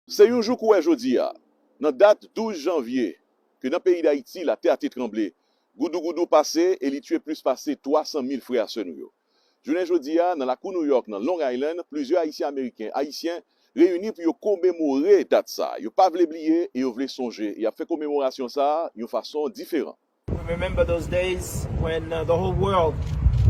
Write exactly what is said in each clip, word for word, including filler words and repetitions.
Se yon jou kou wè jodi a, nan dat douz janvye, ke nan peyi Dayiti, latè a te tranble, goudougoudou pase e li tiye plis pase twa san mil frè a sè nou yo. Jounen jodi a, nan lakou New York, nan Long Island, plizyè Ayisyen Ameriken, Ayisyen, reyini pou yo komemore dat sa a. Yo pa vle bliye e yo vle sonje, e y ap fè komemorasyon sa a yon fason diferan. We remember those days when, uh, the whole world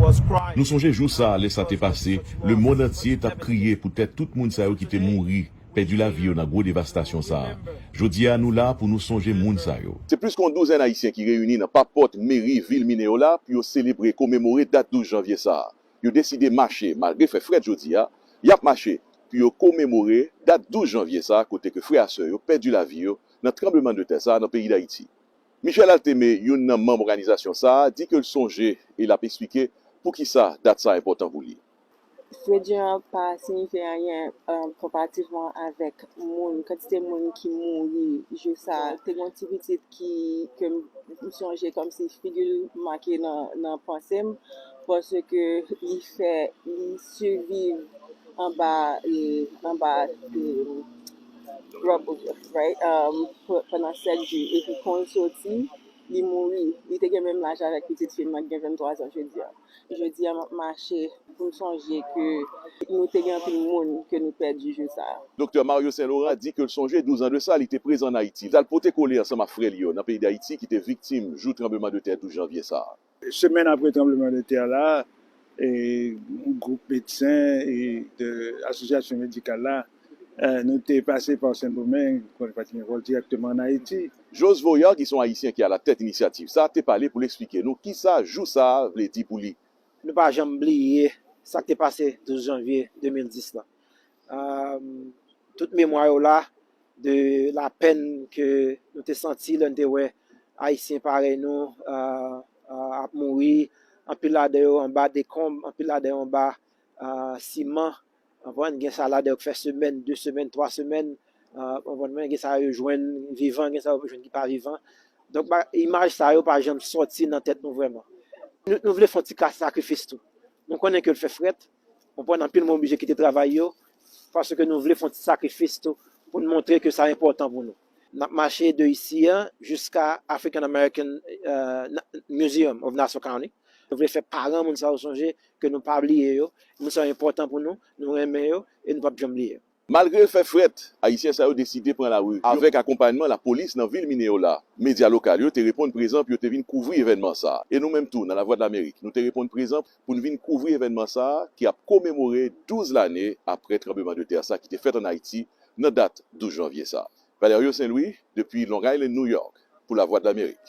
was crying. Nou sonje jou sa a, lè sa te pase, lemond antye t ap kriye poutèt tout moun sa yo ki te mouri, pèdi lavi yo nan gwo devastasyon sa a. Jodi a, nou la pou nou sonje moun sa yo. Se plis ke yon douzèn Ayisyen ki reyini nan pa pòt meri vil Mineola pou yo selebre, komemore dat douz janvye sa a. Yo deside mache, malgre fè frèt jodi a, y ap mache pou yo komemore dat douz janvye sa a, kote ke frè a sè yo pèdi lavi yo nan tranblemanndetè sa a nan peyi Dayiti. Michel Altemé, youn nan manm òganizasyon sa a, di ke l sonje e l ap eksplike poukisa dat sa a enpòtan pou li. Fredi an pa siyifye anyen, um, konparativman avèk moun, kantite moun ki mouri jou sa a. Te gen yon ti pitit ki, ke m, m sonje kòmsi figi l make nan, nan panse m, paske li fè, li siviv anba, e, anba, e, grub, right? Um, p-, pandan sèt jou. Epi, kan l soti, li mouri. Li te gen menm laj avèk pitit fi m nan, ki gen venntwa zan jodi a. Jodi a, m ap mache pou m sonje ke nou te gen anpil moun ke nou pèdi jou sa a. Doktè Mario Saint Laurent di ke l sonje douz an de sa, li te prezan ann Ayiti. L t al pote kole ansanm ak frè li yo nan peyi Dayiti ki te viktim jou tranblemanndetè douz janvye sa a. Semèn apre tranblemanndetè la, e, yon gwoup medsen e de asosyasyon medikal la, e, nou te pase pa Sendomeng, kote pa t gen vòl dirèkteman ann Ayiti. Jos Voyard, ki se yon Ayisyen ki alatèt inisyativ sa a, te pale pou l eksplike nou kisa jou sa a vle di pou li. Nou pa janm bliye sa k te pase douz janvye de mil dis la. Am, tout memwa yo la, de lapèn ke nou te santi lè n te wè Ayisyen parèy nou, a, a, ap mouri, anpil ladan yo anba dekonb, anpil ladan yo anba, a, siman. Konprann? Gen sa ladan yo k fè semèn, de semèn, twa semèn, a, konprann mwen, gen sa yo jwenn vivan, gen sa yo jwenn ki pa vivan. Donk, ba, imaj sa yo pa janm sòti nan tèt nou vrèman. Nou, nou vle fè yon ti ka sakrifis tou. Nou konnen ke l fè frèt, konprann, anpil moun oblije kite travay yo, paske nou vle fè yon ti sakrifis tou pou n montre ke sa enpòtan pou nou. N ap mache de isi a jiska African American, euh, Na-, Museum of Nassau County. Nou vle fè paran moun sa yo sonje ke nou pa bliye yo. Moun sa yo enpòtan pou nou, nou renmen yo e nou p ap janm bliye yo. Malgre l fè frèt, Ayisyen sa yo deside pran lari avèk akonpayman lapolis nan vil Mineola. Medya lokal yo te reponn prezan pou yo te vin kouvri evènman sa a. E nou menm tou, nan Lavwadlamerik, nou te reponn prezan pou n vin kouvri evènman sa a ki ap komemore douz lane apre tranblemanndetè sa a ki te fèt ann Ayiti nan dat douz janvye sa a. Valerio Saint Louis, depi Long Island, New York, pou Lavwadlamerik.